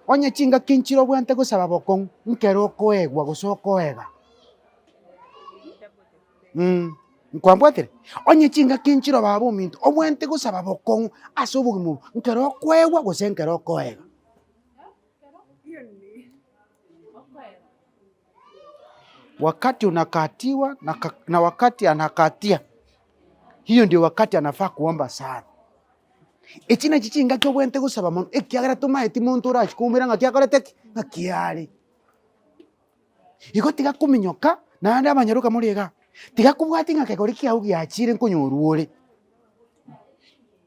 Onye chingaki nchire obwenerete gosaba bokong'u, nkere okoegwa gose okoega. Nkwambwatire? Onye chingaki nchire baba ominto, obwenerete gosaba bokong'u ase obogima obo, nkere okoegwa gose nkere okoega. Wakati unakatiwa na wakati anakatia, hiyo ndio wakati anafaa kuomba sana. Echi nachi chingaki obwenerete gosaba mono, ekiagera tomaeti monto orachie koumera ng'aki akorete ki? Ng'aki are. Igo tiga kominyoka, naende abanyaroka more igaa, tiga kobwatia ng'a kegori kiago giachire nkonyorwa ore.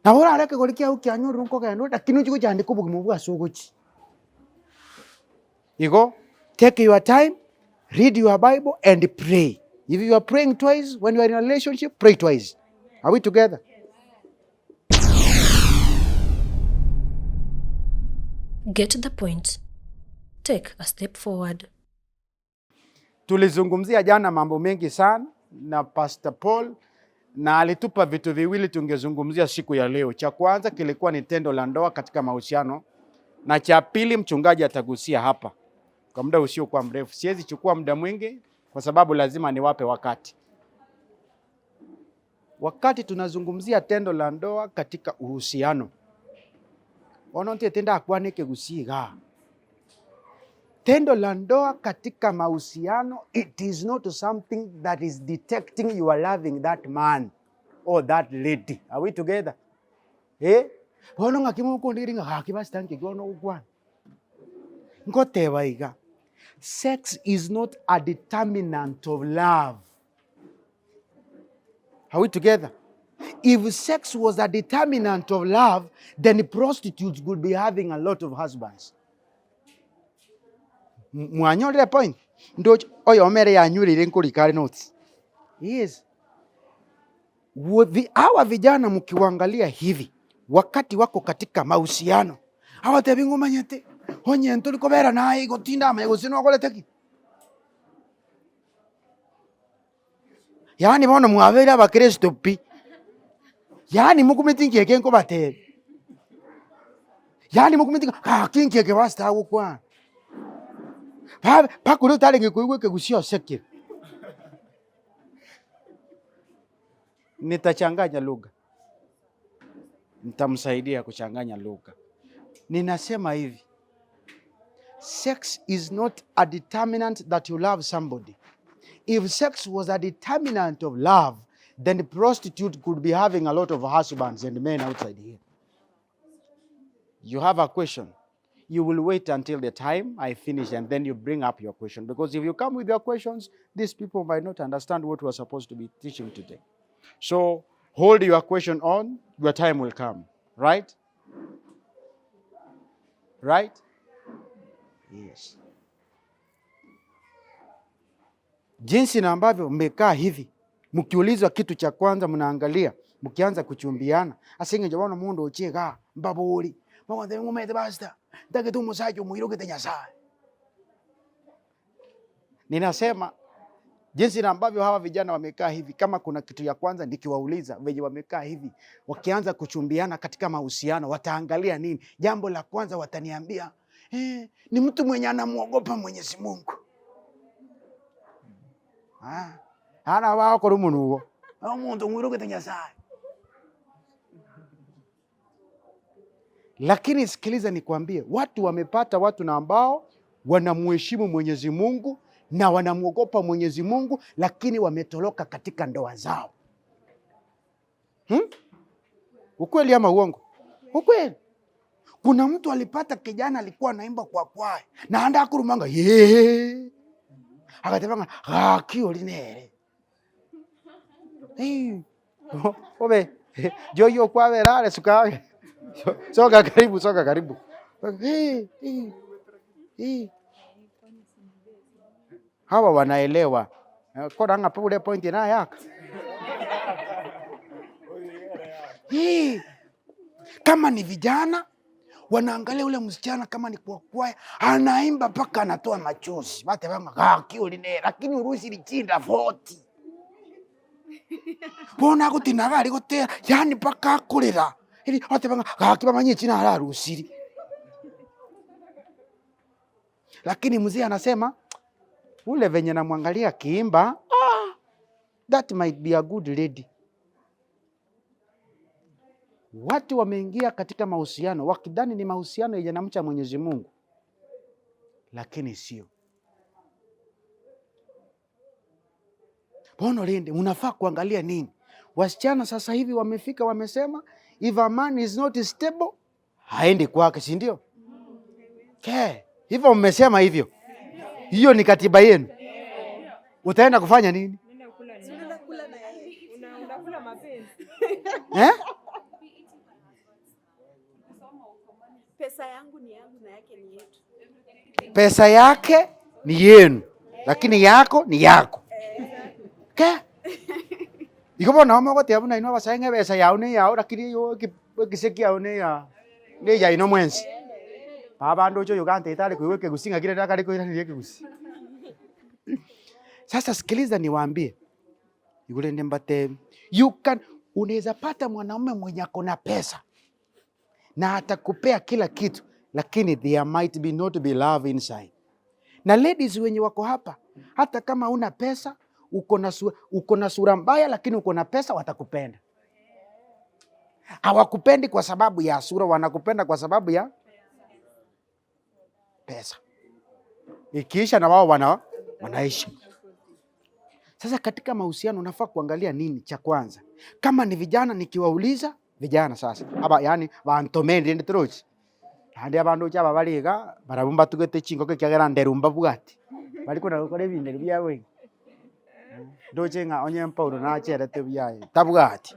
Nabo orare ekegori kiago kianyorire nkogenda ore lakini ochie gochandeka obogima obwo ase ogochia. Igo take your time, read your bible and pray. If you are praying twice when you are in a relationship, pray twice. Are we together? Get the point. Take a step forward. Tulizungumzia jana mambo mengi sana na Pastor Paul na alitupa vitu viwili tungezungumzia siku ya leo. Cha kwanza kilikuwa ni tendo la ndoa katika mahusiano na cha pili mchungaji atagusia hapa kwa muda usiokuwa mrefu. Siwezi chukua muda mwingi kwa sababu lazima niwape wakati. Wakati tunazungumzia tendo la ndoa katika uhusiano, bono ntiete ndakwane ekegusii igaa. Tendo la ndoa katika mahusiano, it is not something that is detecting you are loving that man or that lady. Are we together? Eh? Bono ng'aki mokondigeria ng'a gaki pastor nki bono ogokwana? Ngoteba iga, sex is not a determinant of love. Are we together? If sex was a determinant of love, then prostitutes would be having a lot of husbands. Mwanyorire point? Ndoche oyomo ere yanyoreire nkorika are notes. Yes. Hawa vijana mkiwaangalia hivi wakati wako katika mahusiano agotebi ng'a omanyete onye ntori kobera naye igo tindamanya gose nokorete ki. Yaani bono mwabeire abakristo pi, yaani mokumeti nki eke nkobatebia, yaani mokumeti ng'a gaki nki eke pastor agokwana, babe mpaka oria otarenge koigwa ekegusii osekire. Nitachanganya lugha, nitamsaidia kuchanganya lugha. Ninasema hivi, sex is not a determinant that you love somebody. If sex was a determinant of love, then the prostitute could be having a lot of husbands and men outside here. You have a question. You will wait until the time I finish and then you bring up your question. Because if you come with your questions, these people might not understand what we're supposed to be teaching today. So hold your question on, your time will come. Right? Right? Yes. Jinsi na ambavyo mmekaa hivi, mkiulizwa kitu cha kwanza mnaangalia, mkianza kuchumbiana, ase eng'encho bono omonto ochia igaa, mbabori, bagontebia ng'a omanyete pastor, ntagete omosacha omoirogete Nyasaye. Ninasema jinsi na ambavyo hawa vijana wamekaa hivi, kama kuna kitu ya kwanza nikiwauliza venye wamekaa hivi, wakianza kuchumbiana katika mahusiano wataangalia nini? Jambo la kwanza wataniambia ni mtu mwenye anamwogopa Mwenyezi Mungu. Ah, ana wao kuri munugo omonto omwirogete Nyasaye. Lakini sikiliza nikwambie, watu wamepata watu na ambao wanamheshimu Mwenyezi Mungu na wanamwogopa Mwenyezi Mungu, lakini wametoroka katika ndoa zao. Ukweli ama uongo? Ukweli. Kuna mtu alipata kijana alikuwa anaimba kwa kwaya na anda akurumanga ye akatebanga gaki ori nere hey. Obe joyo kwabera are sukabe soka karibu soka karibu hey, hey, hey. Hawa wanaelewa kora ng'a pure point na yaka hey. Kama ni vijana wanaangalia ule msichana kama ni kwa kwaya anaimba mpaka anatoa machozi batebanga gaki ori nere lakini urusi lichinda 40 bono agotinaga ari gotera yaani mpaka akorera eri batebanga gaki bamanye echi naro arusiri. Lakini mzee anasema ule venye namwangalia kiimba, that might be a good lady. Watu wameingia katika mahusiano wakidhani ni mahusiano yenye namcha Mwenyezi Mungu, lakini sio. Bono lende, unafaa kuangalia nini? Wasichana sasa hivi wamefika, wamesema if a man is not stable haendi kwake, si ndio? Ke, hivyo mmesema hivyo, hiyo ni katiba yenu. Utaenda kufanya nini? Eh? Pesa yangu ni yangu na yake ni yetu. Pesa yake ni yenu, lakini yako ni yako. Ke? Iko bona omogotia buna inwe abasae ng'a ebesa yao ne yao lakini yo ekise kiao ne ya ne ya ino mwensi. Abandu ocho Uganda itari kuiwa ekegusii ng'aki rende akare koiraneria ekegusii. Sasa sikiliza niwaambie. Igure rende mbatebi. You can unaweza pata mwanaume mwenye ako na pesa na atakupea kila kitu, lakini there might be not be love inside. Na ladies wenye wako hapa, hata kama una pesa, uko na sura mbaya, lakini uko na pesa, watakupenda. Hawakupendi kwa sababu ya sura, wanakupenda kwa sababu ya pesa. Ikiisha na wao wanaisha. Sasa katika mahusiano unafaa kuangalia nini cha kwanza? Kama ni vijana, nikiwauliza vijana sasa aba yani bantomende ndi turochi andi abandu ocha aba bariga barabwo mbatugete chingoko ekiagera nderu mbabwati bari kona gokora ebinderu biabo iga. Ndoche ng'a onye Paulo nacherete biaye tabwati.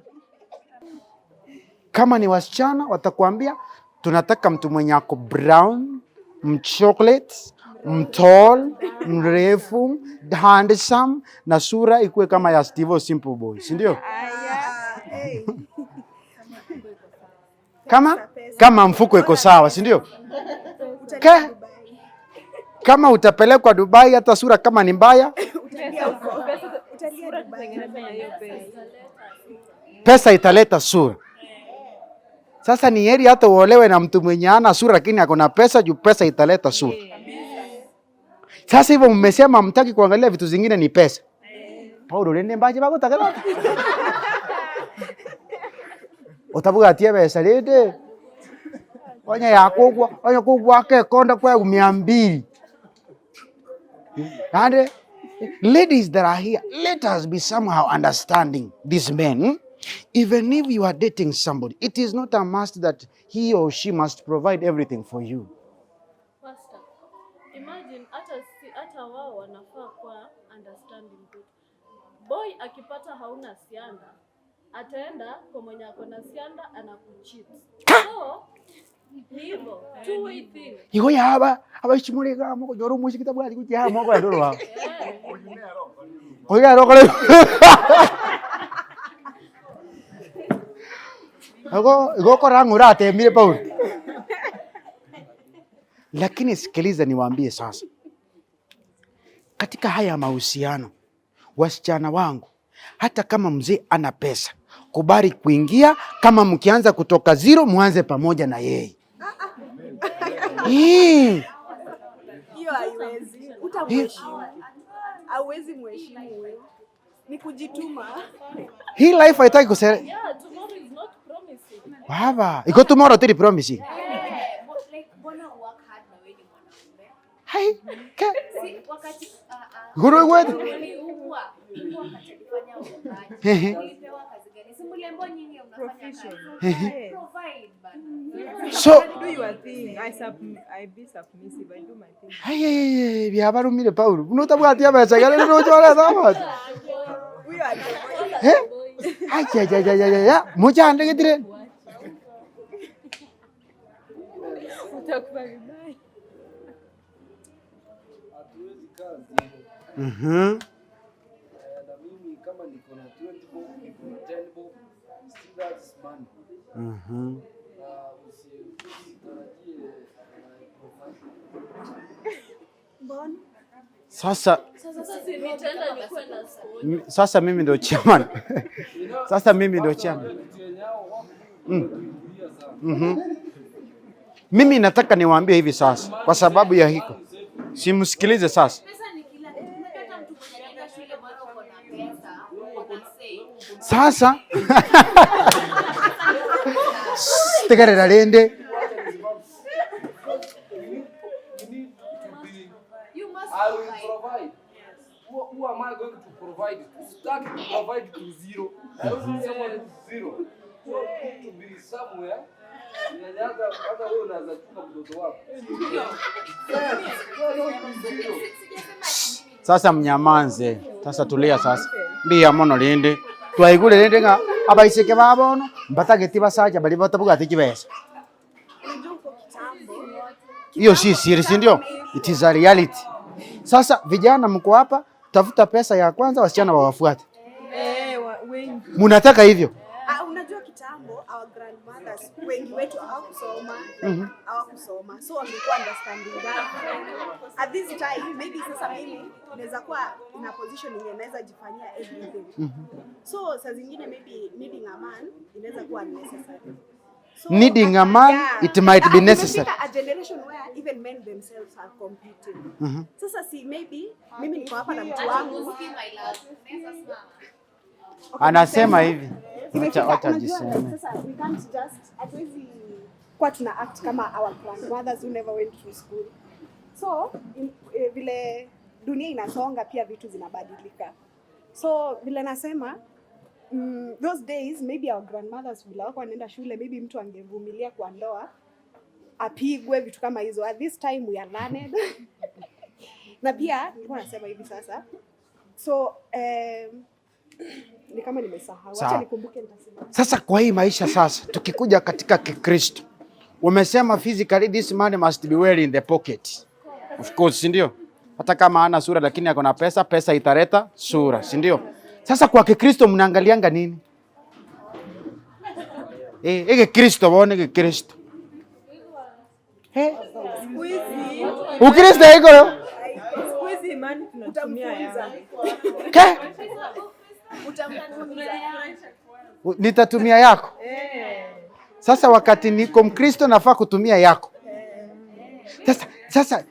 Kama ni wasichana watakwambia tunataka mtu mwenye ako brown, mchocolate, mtall, mrefu, handsome na sura ikuwe kama ya Steve Simple Boy, si ndio? Kama mfuko iko sawa, si ndio? Kama utapelekwa Dubai hata sura kama ni mbaya, pesa italeta sura. Sasa ni heri hata uolewe na mtu mwenye hana sura lakini ako na pesa, juu pesa italeta sura. Sasa hivyo mmesema mtaki kuangalia vitu zingine ni pesa. Paulo rende mbaje bagotagerota. Utabwatia pesa rende. Onya yakugwa, onya kugwa ke konda kwa 200. And ladies that are here, let us be somehow understanding these men. Even if you are dating somebody, it is not a must that he or she must provide everything for you. Pastor, imagine hata wao wanafaa kwa understanding good. Boy akipata hauna sianda, ataenda kwa mwenye ako na sianda anakucheat. So, ni hivyo, two way thing. Igo yaba abaichimurega moko yoro mushikita bwali kuja moko ndoro wa. Oiga rokore. Igo igo korang'ura atemire Paul. Lakini sikiliza niwaambie sasa. Katika haya mahusiano, wasichana wangu, hata kama mzee ana pesa, kubali kuingia. Kama mkianza kutoka zero, muanze pamoja na yeye. Hiyo haiwezi. Utamheshimu. Hauwezi mheshimu wewe. Ni kujituma. Hii life haitaki kusere. Yeah, tomorrow is not promising. Baba, iko tomorrow tiri promising. Like, mbona work hard na wewe ni mwanaume? Hai, ke. Si wakati Guru wewe. Uliumbwa, Mungu akatufanya uumbaji. Ulipewa kazi gani? Si mliambiwa nyinyi mnafanya kazi. Provide bana. So do your thing. I be submissive. I do my thing. Hai, hai, byabarumire Paulo. Unotabwatia pesa gani unochora sawa. Huyo ana. Eh? Ai, ya, ya, ya, ya, ya. Mucha ande getire. Utakuwa vibaya. Hatuwezi kazi. Na mimi kama niko na 20 bob, niko na 10 bob, still that's money. Na usitarajie provide. Mbona? Sasa Sasa si nitaenda nikuwe na story. Sasa mimi ndio chairman. Sasa mimi ndio chairman. Mimi nataka niwaambie hivi sasa kwa sababu ya hiko. Simsikilize sasa. Pesa ni kila kitu. Unajua hata mtu mwenye anaenda shule bora uko na pesa, uko na say. Sasa tegerera rende. You need to be You must I will provide. provide. Who am I going to provide to? Start to provide to zero. I don't need someone who's zero. So to be somewhere. Inanyaga hata wewe unaweza chunga mtoto wako. Yes, so don't be zero. Sasa mnyamanze. Sasa tulia sasa. Mbiya mono rende. Twaigure rende ng'a abaiseke babono mbatageti basacha bali batabugati kibesa. Unajua huko kitambo Hiyo si siri, si ndio? It is a reality. Sasa vijana mko hapa, tafuta pesa ya kwanza, wasichana wawafuate. Eh, wengi. Munataka hivyo? Ah, unajua kitambo our grandmothers wengi wetu hawakusoma, like, hawakusoma, so wangekuwa understanding girlfriend. At this time maybe sasa mimi naweza kuwa in a position yenye naweza jifanyia everything, so saa zingine maybe needing a man inaweza kuwa unnecessary. So, Needing a man, it might be Ah, necessary. imefika a generation where even men themselves are competing. Sasa si maybe mimi niko hapa na mtu wangu. Usikii, my love. Unaweza simama. Okay, Anasema hivi. Wacha Imefika, wacha unajua, jiseme. like, sasa we can't just, hatuwezi kuwa tuna act kama our grandmothers who never went to school. So vile dunia inasonga pia vitu zinabadilika. So vile nasema, those days maybe our grandmothers vile wako wanaenda shule, maybe mtu angevumilia kwa ndoa apigwe, vitu kama hizo. At this time we are learned. Na pia nilikuwa nasema hivi sasa, so ni kama nimesahau, acha Sawa. nikumbuke nitasema. Sasa kwa hii maisha sasa, tukikuja katika Kikristo, umesema physically this man must be well in the pocket. Of course, si ndio? Hata kama hana sura lakini ako na pesa, pesa italeta sura, si ndio? Sasa kwa Kikristo mnaangalianga nini? Eh, ege Kristo bone ege Kristo. Eh, Siku hizi Ukristo iko leo? Siku hizi imani tunatumia yangu. Ke? Utamfunza. Nitatumia yako. Eh. Sasa wakati niko Mkristo nafaa kutumia yako. Sasa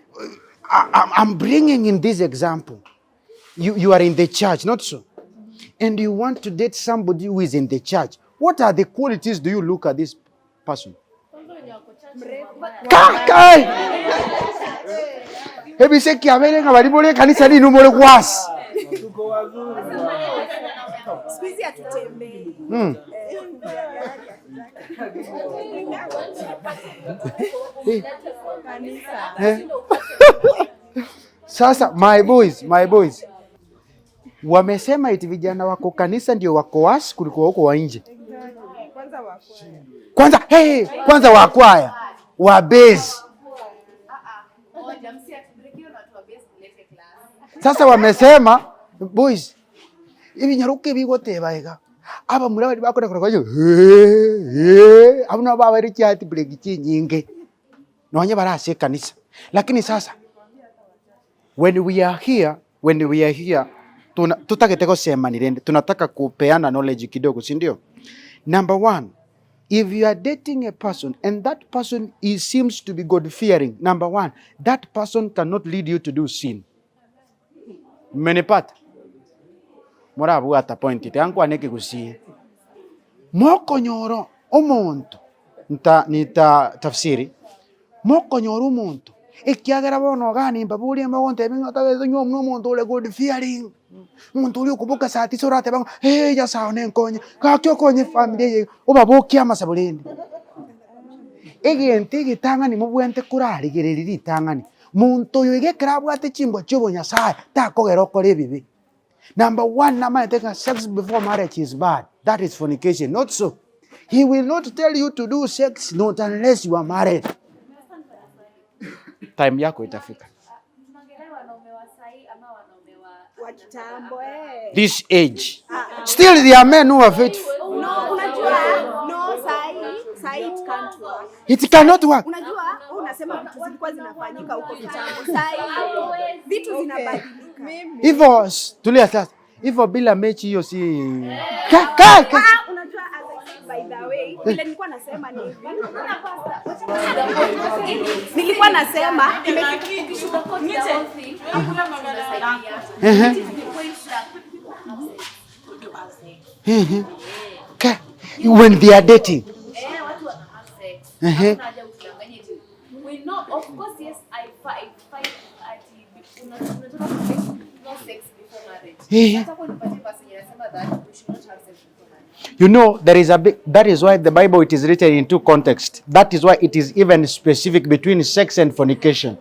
I'm bringing in this example. You are in the church, not so? And you want to date somebody who is in the church. What are the qualities do you look at this person? Kwanza wenye wako church ni wabaya. Ka, kai! Ebise kiabere nga bali bole kanisa lino mole kwasi. Tuko wazuri. Siku hizi hatutembei. Kanisa. Eh. Sasa my boys wamesema eti vijana wako kanisa ndio wako wasi kuliko wako wa nje. Exactly. Kwanza wa kwaya. Kwanza hey, kwanza wa kwaya wa base. Ngoja, msiatubrekiwe na watu wa base mlete class. Sasa wamesema boys, ibi nyaruke bigoteba iga aba muri bari bakora kora kwayo abo nabo babere chiati break chinyinge nonye barase kanisa. Lakini sasa when we are here tuna, tutagete gosemanire, tunataka kupeana knowledge kidogo, si ndio? Number one, if you are dating a person and that person is, seems to be God fearing, number one, that person cannot lead you to do sin. Mmenipata? Murabwata point tiankwane kigusie mokonyoro omonto nta nita tafsiri mokonyora omonto ekiagera bono ganimba buria mogontebia ng'a otagete nywa omonto omonto ore God fearing, omonto oria okoboka saa tisa orateba ng'a hey, Nyasaye nenkonye gaki okonye efamily eye obabokie amasabo rende egento egetang'ani mobwente korarigereria ritang'ani monto oyo iga ekero abwate chimbwa chia obonyasaye takogera okora ebibe. Number one, namanyete ng'a sex before marriage is bad. That is fornication, not so? He will not tell you to do sex not unless you are married. Time yako itafika. Tunaongelea wanaume wa sahi ama wanaume wa Wa kitambo, eh. This age still there are men who are faithful. No, unajua, no, sahi it can't work. It cannot work. Unajua, wewe unasema vitu zilikuwa zinafanyika huko kitambo. Sahi vitu zinabadilika. Mimi Hivyo tulia sasa, hivyo bila mechi hiyo si ka, ka, ka. Ah, unajua, as I said, by the way, Vile nilikuwa nasema ni hivi. Nilikuwa nasema imefika When they are dating. Eh, watu wana have sex. Hakuna haja utudanganye eti. We know, of course, yes, I fight ati unataka no sex before marriage. Nataka unipatie verse yenye inasema that we should not have sex before marriage. You know, there is a big, that is why the Bible, it is written in two contexts. That is why it is even specific between sex and fornication.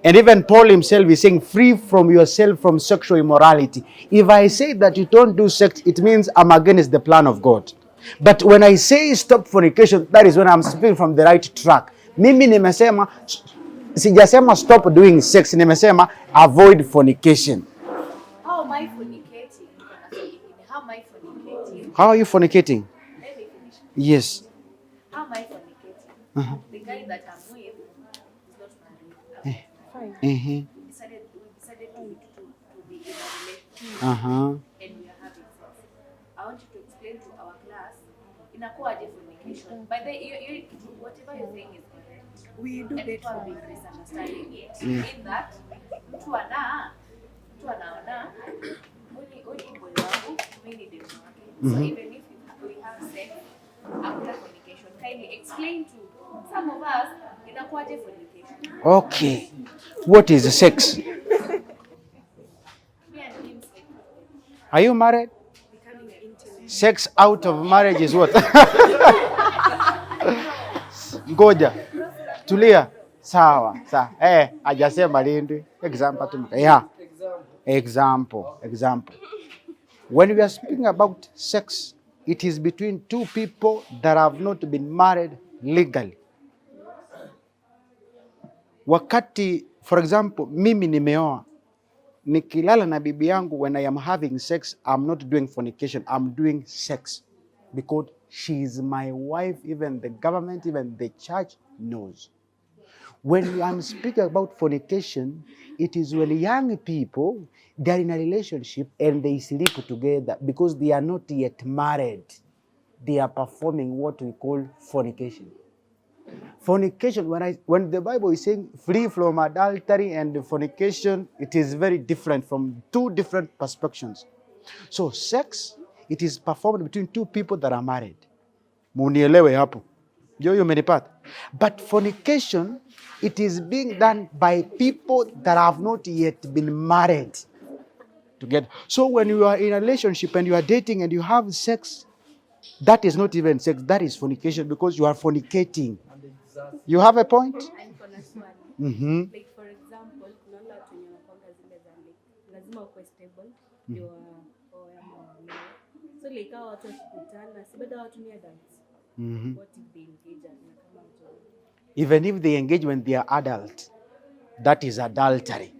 And even Paul himself is saying, free from yourself from sexual immorality. If I say that you don't do sex, it means I'm against the plan of God. But when I say stop fornication, that is when I'm speaking from the right track. Mimi nimesema, sijasema stop doing sex, nimesema avoid fornication. How am I fornicating? How am I fornicating? How are you fornicating? Let me finish. Yes. How am I fornicating? The guy that I'm with is not married. We decided to be in a relationship. And we are having sex. I want you to explain to our class inakuwaje fornication. By the you, whatever you're saying is correct. We do And date people have for been misunderstanding it. In that mtu anaona huyu boy wangu mimi ni demu wake. So even if we have sex, hakuna fornication. Kindly explain to some of us inakuwaje fornication. Okay. What is sex? Me and him sleep. Are you married? Sex out of marriage is what? Ngoja. Tulia. Sawa, sawa. Eh, hajasema lindi. Example tu. Yeah. Example, example. When we are speaking about sex, it is between two people that have not been married legally. Wakati, for example, mimi nimeoa, nikilala na bibi yangu, when I am having sex, I'm not doing fornication, I'm doing sex because she is my wife. Even the government, even the church knows. When I'm speaking about fornication, it is when young people, they are in a relationship and they sleep together because they are not yet married. They are performing what we call fornication. Fornication, when the Bible is saying free from adultery and fornication, it is very different from two different perspectives. So sex, it is performed between two people that are married. Munielewe hapo. Ndio hiyo umenipata. But fornication, it is being done by people that have not yet been married together. So when you are in a relationship and you are dating and you have sex, that is not even sex, that is fornication because you are fornicating. You have a point? Like for example, kuna wale watu wenye wanakuanga zile za like lazima ukuwe stable ndio waoe ama waolewe. So like hao watu wakikutana, si bado watu ni adults. What if they engage na kama mtu Even if they engage when they are adult, that is adultery.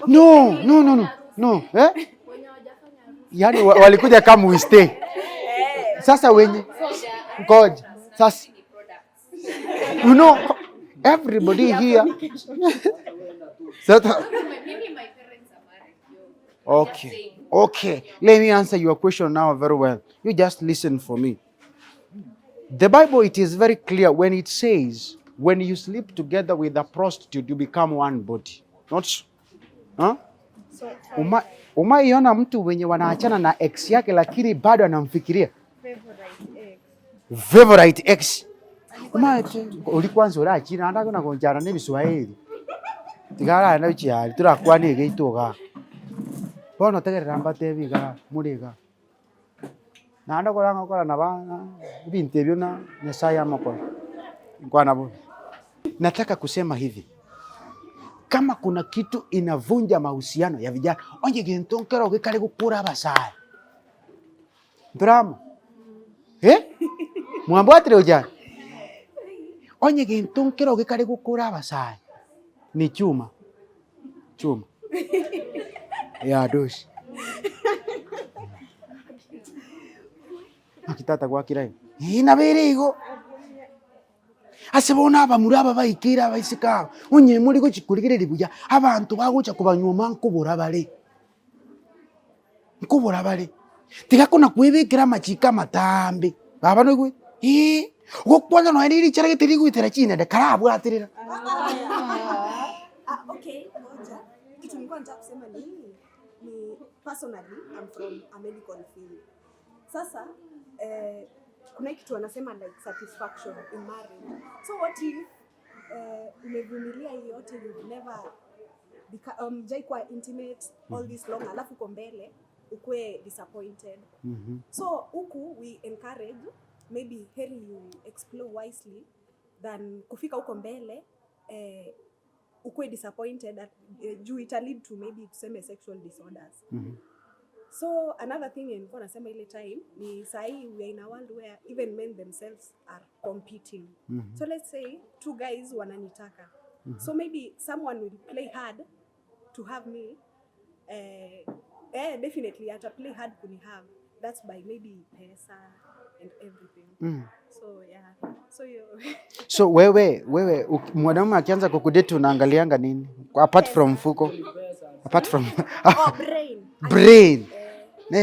No, no, no, no, no. Eh? Yani walikuja kama we stay. Sasa wenye ngoja. Sasa you know everybody here. Sasa Mimi my parents are married. Yo. Okay. Okay. Let me answer your question now very well. You just listen for me. The Bible, it is very clear when it says, when you sleep together with a prostitute, you become one body. Not so? Huh? Umaiona mtu wenye wanaachana na ex yake lakini bado anamfikiria? Favorite ex. Ulikwanza urachina anda na konjana n'Ebiswahili. Tigara na chiali turakwana egeitoga. Bono tegerera mbatebi iga muri iga. Naende koranga gokora na bana ebinto ebio na Nyasaye amokora. Nkwana bo. Nataka kusema hivi, kama kuna kitu inavunja mahusiano ya vijana, onye gento nkero gikare gukura abasae. Drama. Eh? Mwambwatire ujana. Onye gento nkero gikare gukura abasae. Ni chuma. Chuma. Ya doshi. Akitata gwakira ina bere igo. Ase bona abamura aba baikira abaisika onye muri gochikurigireri buya abantu bagocha kubanyuma nkobora bare. Nkobora bare. Tigakona kwibikira amachika matambe. Baba noigwe ii gokwana noe riri richara gete rigwitera chinende karabwatirira. Okay, ngoja. Kitu nilikuwa nataka kusema ni personally I'm from a medical field. Sasa kuna hii kitu wanasema like satisfaction in marriage. So what if umevumilia hii yote, you've never hujai kuwa intimate all this long, alafu uko mbele ukue disappointed. So huku we encourage maybe heri you explore wisely than kufika huko mbele ukue disappointed juu ita lead to maybe tuseme sexual disorders. So another thing nilikuwa nasema ile time ni sahi we are in a world where even men themselves are competing. So let's say two guys wananitaka. So maybe someone will play hard to have me. Definitely ata play hard kuni have. That's by maybe pesa and everything. So yeah. So you So wewe mwanaume akianza kukudate unaangalianga nini? Apart from mfuko. Apart from oh, brain. Brain.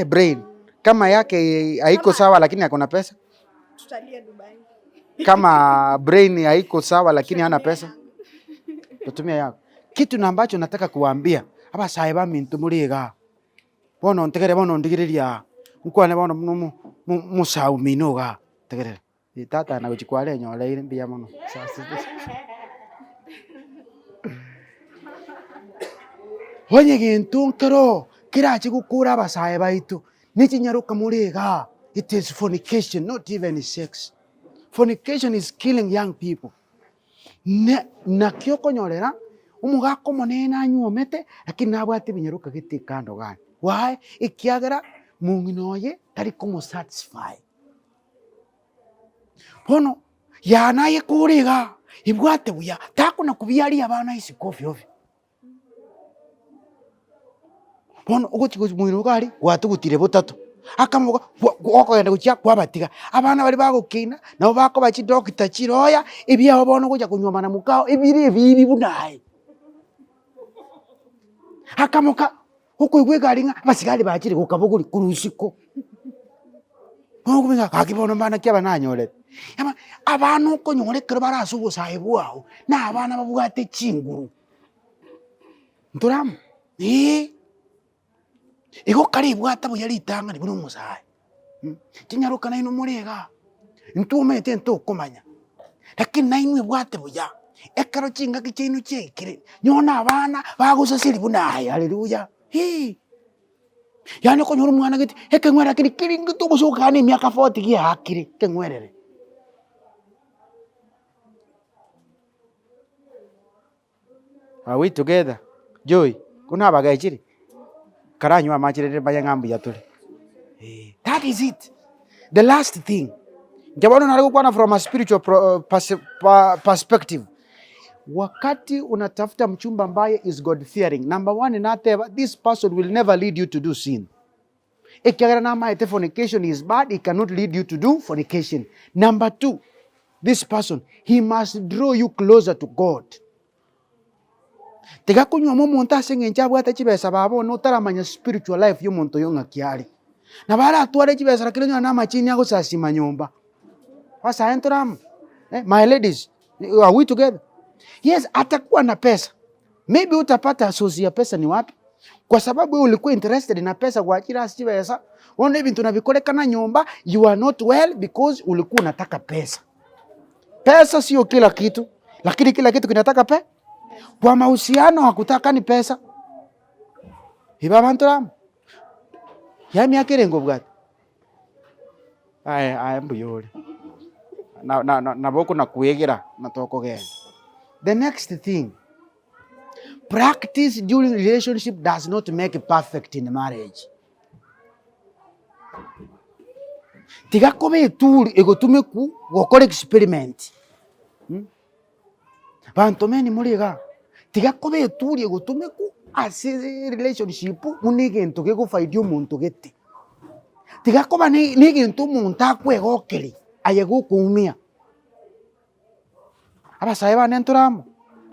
Brain. Kama yake haiko sawa lakini ako na pesa. Tutalia Dubai. Kama brain haiko sawa lakini hana pesa. Tutumia yako. Kitu na ambacho nataka kuambia abasae ba mintu muriga. Bono ntegere bono ndigiriria. Nkwane bono musau minoga. Tegerera. Tata na guchikware nyoreire mbia mono. Sasa. Onye gintu nkero kirachi gukura abasae baitu. Nichinyaruka muriga. It is fornication, not even sex. Fornication is killing young people. Nakio konyorera omogaka omonene anyuomete lakini nabwate ebinyaruka gete kando gane. Why? Ekiagera mong'ina oye tari komosatisfy. Bono yanaye koriga ibwate buya takuna kubiaria abana isiko ovyo ovyo. Bono ogochi mwino gari gwatugutire botatu akamoga okogenda gochia kwabatiga abana bari bagokina nabo bakoba chidokita chiroya ebiabo bono gocha kunywomana mukao ebiri ebibi bunaye akamoka okoigwa egari ng'a abasigari bachire gokabogori korwa isiko okomenga gaki bono mbana ki aba nanyorete abana okonyora ekero bare ase obosae bwao na abana babwate chinguru ntoramo igo kare ibwata buya ritang'ani buna omosae. Chinyaruka nainwe more iga ntuomete ntokomanya lakini nainwe ibwate buya ekero chingaki chiaino chiaikire nyona abana bagosaseri buna aya haleluya. Yaani okonyora omwana gete ekeng'were keri keringete ogosokana emiaka 40 giaakire ekeng'werere. Are we together? Joy, kuna abagechire karanywa amachirere mbaye ng'ambu yatore. That is it. The last thing. Njabano nalikuwa from a spiritual perspective. Wakati unatafuta mchumba ambaye is God fearing, number one, nateva, this person will never lead you to do sin. Ekiagera na maete fornication is bad, it cannot lead you to do fornication. Number two, this person, he must draw you closer to God. Tiga kunywa omonto ase eng'encho abwate chibesa babo notaramanya spiritual life ya omonto oyo ng'aki are. Na baratware chibesa lakini onye na amachini agosasima nyomba. Abasae ntoramo. My ladies, are we together? Yes, atakuwa na pesa. Maybe utapata source ya pesa ni wapi? Kwa sababu wewe ulikuwa interested na pesa kwa ajili ya chibesa. Unaona hivi tunavikoleka nyumba, you are not well because ulikuwa unataka pesa. Pesa sio kila kitu, lakini kila kitu kinataka pesa. Kwa mahusiano hakutaka ni pesa. Iba bantu ya miaka irengo bwate. Aye aye mbuyore. Na na na naboko na kuegera na tokogenda. The next thing, practice during relationship does not make it perfect in marriage. Tiga kobe eturi egotume ku gokora experiment. Bantu meni muriga tiga kobe eturi egotume ku ase relationship muna egento gegofaidia omonto gete. Tiga koba ne egento omonto akwegokeri aye gokoumia. Abasae bane ntoramo.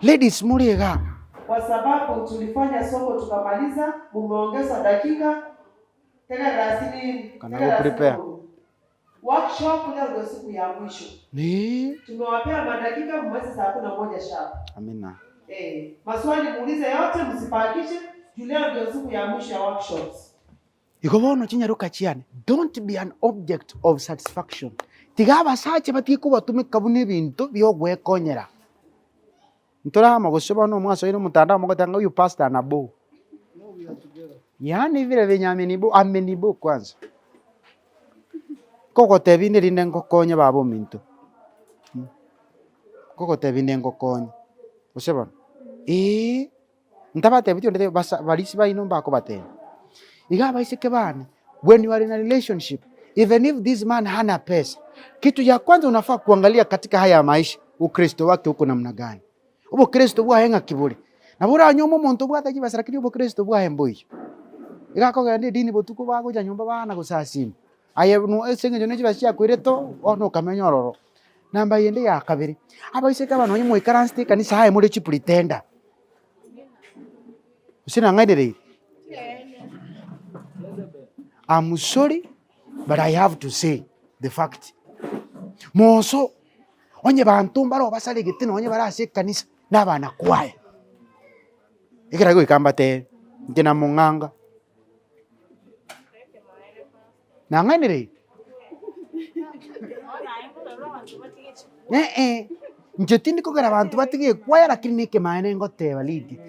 Ladies muriga. Kwa sababu tulifanya somo tukamaliza, mumeongeza dakika tena 30. Kana go prepare. Workshop leo ndio siku ya mwisho. Ni Tumewapea madakika mwezi saa 11 sharp. Amina. Maswali muulize yote, msipakishe. Juu leo ndio siku ya mwisho ya workshops. Igo bono chinyaruka chiane, don't be an object of satisfaction. Tiga abasacha batige kobatumeka buna ebinto biogwekonyera. Ntorama gose bono mwasoire omotandao mogoteba ng'a huyu pastor anabo. No, we are together. Yaani vile venye amenibo, amenibo kwanza. Kogotebia inde rinde ngokonye baba ominto. Kogotebia inde ngokonye. Gose bono? Eeh, ntabatebetie onde basa barisi baino mbakobatebia. Iga abaiseke bane, when you are in a relationship, even if this man hana pesa, kitu ya kwanza unafaa kuangalia katika haya maisha, Ukristo wake uko namna gani? Ubukristo bwaye ng'aki bore? Nabo oranyoma omonto obwate chibesa lakini obukristo bwaye mboiyo. Iga akogenda edini botuko bagocha nyomba bana gosasima. Aye no ase eng'encho ne chibesa chiakoire to, bono okamenya ororo. Namba eyende ya kabere, abaiseke aba nonye moikaransete ekanisa aye more chipretender. Gose nang'ainereire? I'm sorry, but I have to say the fact. Moso, onye banto mbaro basaregete nonye bare ase ekanisa, na abana kwaya. Ekero goika mbatebe, inche namong'anga. Nang'ainereire? Eh-eh, inche tindi kogera abanto batige ekwaya lakini na ekemaene ngoteba Lydia.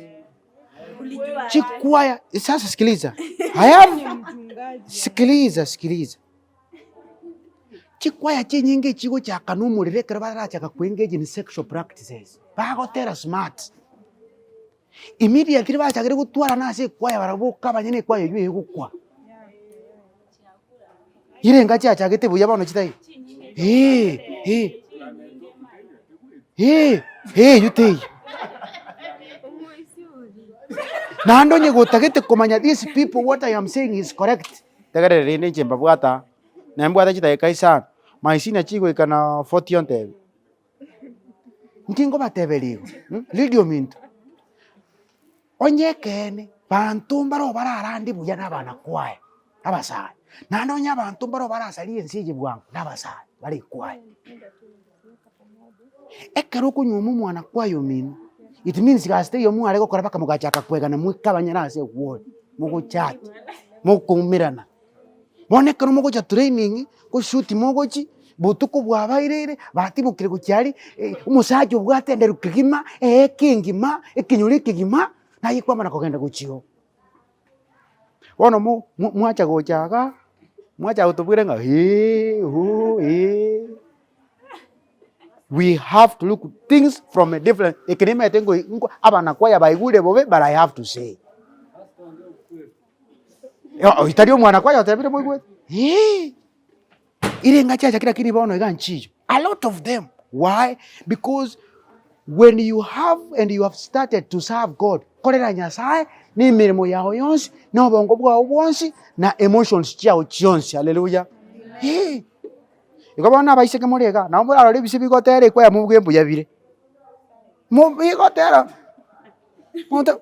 Chikwaya, sasa sikiliza. Haya, sikiliza, sikiliza. Chikwaya chinyinge chigochaka na omorero ekero barachaka koengage in sexual practices. Bagotera smart. Immediately bachakire gotwarana ase ekwaya barabwo boka abanyene ekwaya eywo egokwa. Irenga chiachagete buya bono chitaiyo. Eh, eh. Eh, eh, eywo teiyo. Naende onye gotagete komanya these people what I am saying is correct. Tegerera rende inche mbabwata, nembwate chidakika isano, maisina chigoika na 40 ontebie. Inki ngobateberia igo, Lydia ominto, onye ekeene, banto mbaro bararande buya na abana kwaya, abasae. Naende onye abanto mbaro barasarie ense eye bwango, na abasae, bare ekwaya. Ekero okonywa omwana kwaya omino, it means gasi teiyo mware gokora mpaka mogachaka kwegana mwike abanyene ase egwori, mogochat, mokoumerana. Bono ekero mogocha training, goshoot mogochi, botuko bwabairire, batimokire gochia aria, omosacha obwate enderu kegima, eeka engima, ekenyoro ekegima, naye kwamana kogenda gochia oo. Bono mo mwacha gocha igaa, mwacha gotobwera ng'a hee hoo hee. We have to look things from a different, eke nimaete ngoi nko abana kwaya baigure bobe but I have to say. Tari omwana kwaya otebire moigwete? Eeh. Ire ng'achiacha lakini bono iga nchiyo. A lot of them. Why? Because when you have and you have started to serve God, korera Nyasaye na emeremo yao yonsi, na obongo bwao bwonsi, na emotions chiao chionsi. Haleluya. Eeh. Igo bono abaiseke more igaa, nabo morarore ebise bigotera ekwaya mobuge mbuya bire. Mo bigotera, monto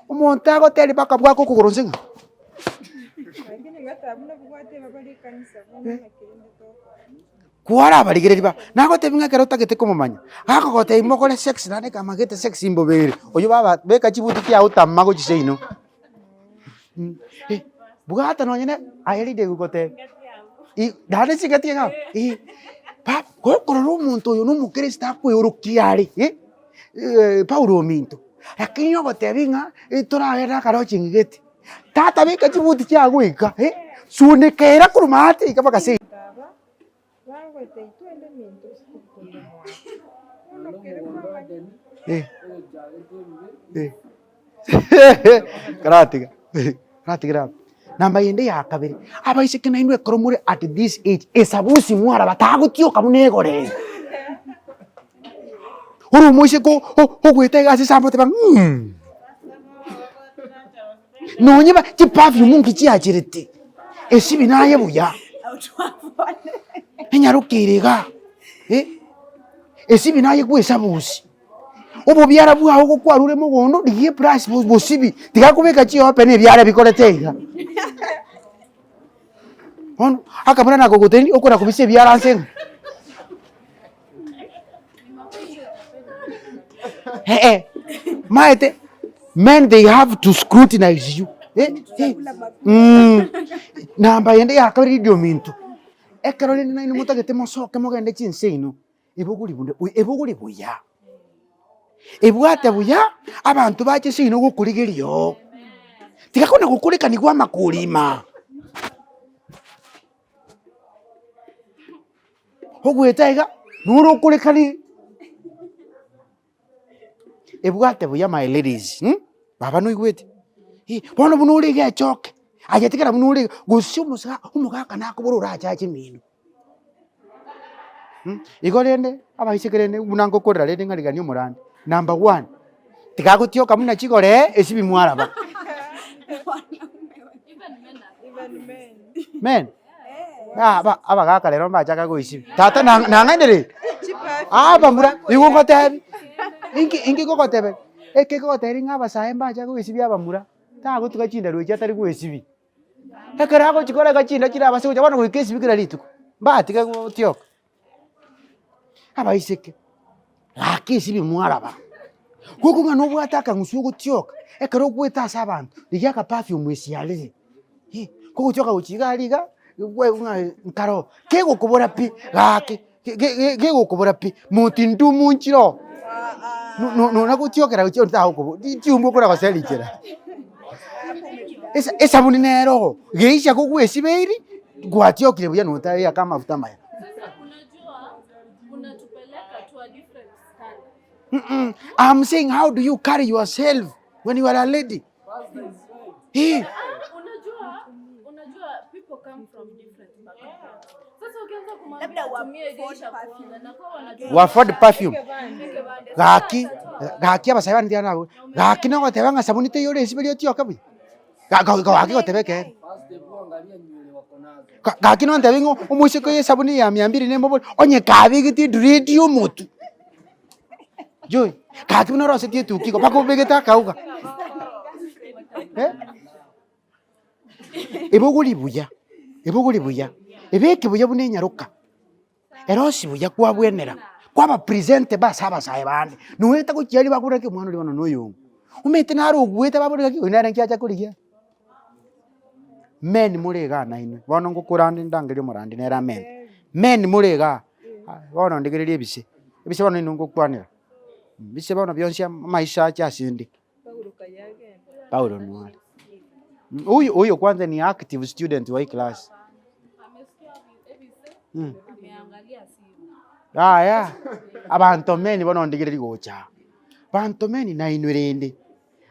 omonto agotera mpaka bwake okogoro nse ng'a. Kwarabarigereria ba, nagotebia ng'a ekero otagete komomanya, agakogotebia mokore sex naende ekamagete sex mbobe ere, oywo baba beka chibuti chiago tama gochia seino. Bwata nonye na aye rinde gogotebia, i naende chingaki iga, eh, ba gokorora omonto oyo na omokristo akoeorokia are Paulo ominto, lakini ogotebia ng'a toragende akaroching gete, tata beka chibuti chiago goika suneka era korwa maate iga mpaka seino. Karatiga, karatigira abwo. Namba eyende ya kabere, abaiseke nainwe ekero more at this age, esabusi mwaraba tagotioka buna egoree. Ore omoiseke ogoeta iga ase esambe oteba ng'a Nonye ba chiperfume nki chiacherete, esibi naye buya, enyaroka ere igaa, esibi naye kwa esabusi. Obobiara bwao gokwarure mogondo, rigia ebrush bosibi, tiga kobeka chiope na ebiara bikorete iga. Bono, akamura nagogoteni, okona kobisa ebiara nse ng'a. Eh, eh. Maete, men they have to scrutinize you. Eh, eh. Mm. Namba yende yakabere ridio minto. Ekero rende nainwe motagete mosoke mogende chinse ino, ebogori bunde, ebogori buya. Ebwate buya, abanto bache ase ino gokorigeria oo. Tiga kona gokorekanigwa amakori ima. Ogoeta iga, noro okorekani ebwate buya my ladies mh, baba noigwete? Eh, bono buna ore iga echoke, aye tigera buna ore iga, gose omosa omogaka nakobora orachache emino. Igo rende, abaiseke rende buna ngokorera rende ng'a rigania omorande, number one, tiga agotioka buna chigoree esi bimwaraba. Men, aba abagaka rero mbachaka goesibia, tata na nang'ainire? Abamura, igo ngotebi, inki inki ngogotebia, eke ngogotebi ng'a abasae mbachake goesibia abamura, tagotuga chindaru echi atari goesibia. Ekero agochikora iga chinda chire abase gocha bono goika esibia kera rituko, mbatige gotioka. Abaiseke, gaki esibia mwaraba, gokong'a ng'a nobwate akang'usu ogotioka, ekero ogoeta ase abanto, rigia aka perfume esiarere, eh, kogotioka gochia iga aria iga, kwaigwa ng'a nkaroo, kegokobora pi, gaki, ge ge ge gegokobora pi, moti ndumu nchire oo, no no nona gotiokera gochia onde tagokobo chiumbu okona gosera richera. Esa esabuni nere oo, geisha kogwesibeiri, gwatiokire buya notayaka amafuta amaya. Sasa unajua unatupeleka to a different standard. Mm-mm. I'm saying how do you carry yourself when you are a lady? Eh, Ah, unajua unajua people come from different backgrounds. Sasa ukianza kumwambia Labda wa atumie afford geisha perfume. kuoga na kwa wanajua wa afford perfume. Gaki, Sasa atatoa gaki abasae bande tiga nabo. Gaki nogoteba ng'a sabuni teiyo ore esiberie otioke buya. Gaki goteba ekeene. Gaki nontebie ng'a omoiseke oyo esabuni ya mia mbiri nemobori, onye kabegete edredi ya omotwe. Joy, gaki buna orosetie etukia igo mpaka obegete akauga. Eh? Ebogori buya, ebogori buya, ebeke buya buna enyaroka, erosie buya kwabwenera, kwaba presentable ase abasae bande, noeta gochia aria bakobora ng'a omwana oria bono noyong'o. Omanyete naro ogoeta babore ng'aki oyo nere nki acha korigia. Men more igaa nainwe, bono ngokorande ndangerie omorandi nere amente, men more igaa, bono ndigererie ebise, ebise bono inwe ngokwanera, ebise bono bionsi amaisha ache ase ndi. Paulo nware. Huyu huyu kwanza ni active student wa hii class. Mm. Yaya, abanto meni bono ndigererie gocha aa. Banto meni nainwe rende,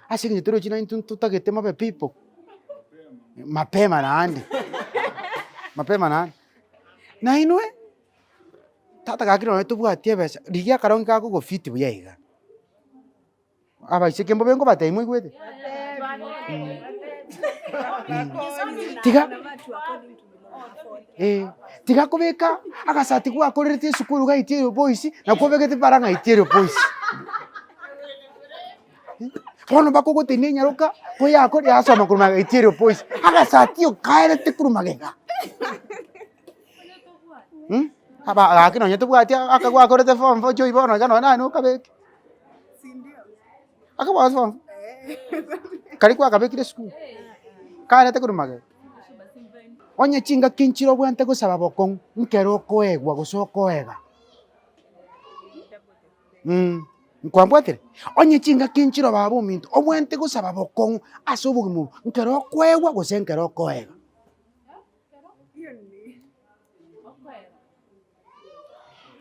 ase eng'encho torochi naintwe ntotagete mobe people, mapema naende, mapema naende. Nainwe, tata gaki nonye tobwati ebesa, rigia akarongi gakogofiti buya iga. Abaiseke mbobe nkobatebia moigwete? Tiga eh, tiga kobeka agasati gwakorerete esukuru gaitie erio boys, nakwo obegete para ng'aitie erio boys. Bono bakogotenia enyaroka, koyakora yasoma korwa magega gaitie erio boys, agasati okaerete korwa magega. Aba gaki nonye tobwati aka gwakorete form four joy bono iga nonye naye nokabeke. Akabwate form four? Karia kwakabekire esukuru, karete korwa magega. Onye chingaki nchire obwenerete gosaba bokong'u, nkere okoegwa gose okoega. Nkwambwatire? Onye chingaki nchire baba ominto, obwenerete gosaba bokong'u ase obogima obo, nkere okoegwa gose nkere okoega.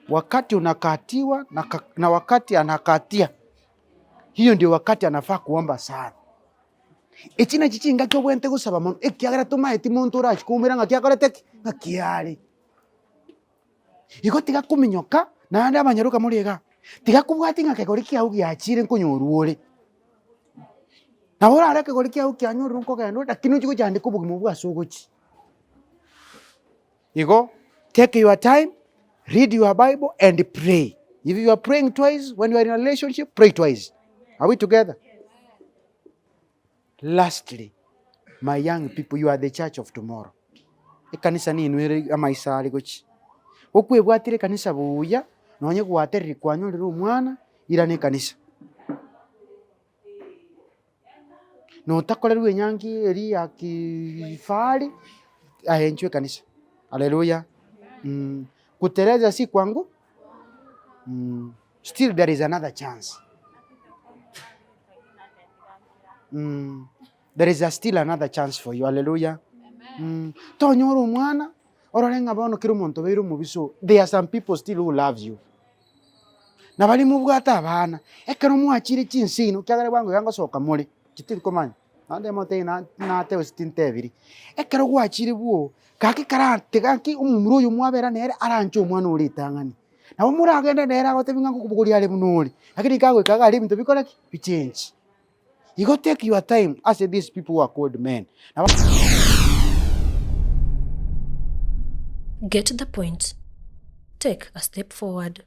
Wakati unakatiwa na, na wakati anakatia, hiyo ndio wakati anafaa kuomba sana. Echi nachi chingaki obwenerete gosaba mono, ekiagera tomaeti monto orachi koumera ng'aki akorete ki? Ng'aki are. Igo tiga kominyoka, naende abanyaroka more igaa, tiga kobwatia ng'a kegori kiago giachire nkonyorwa ore. Nabo orare ekegori kiago kianyorire nkogenda ore lakini ochie gochandeka obogima obwo ase ogochia. Igo, take your time, read your bible and pray. If you are praying twice, when you are in a relationship, pray twice. Are we together? Lastly, my young people, you are the church of tomorrow. Ekanisa ninwe ere amaiso are gochia. Okwebwatire ekanisa buya, nonye gwaterire kwanyorire omwana, irana ekanisa. Notakorerwa enyangi eria ya kifahari, aye inchuo ekanisa. Haleluya. Kuteleza si kwangu. Still there is another chance. There is a still another chance for you. Hallelujah. Tonyora omwana orore ng'a bono kera omonto obeire omobiso. There are some people still who loves you. Na baria mobwate abana, ekero mwachire chinse ino, ekiagera bwango iga ngosoka more, titiri komanya. Naende motebie na nate gose tintebiri. Ekero gwachire bwo, gaki karatiga ki omomura oyo mwabera nere aranche omwana ore ritang'ani. Nabo moragende nere agotebi ng'a ngokobogoria are buna ore, lakini kagoika iga aria ebinto bikore ki? Bichange. Igo take your time ase these people who are called men. Nabo. Get the point. Take a step forward.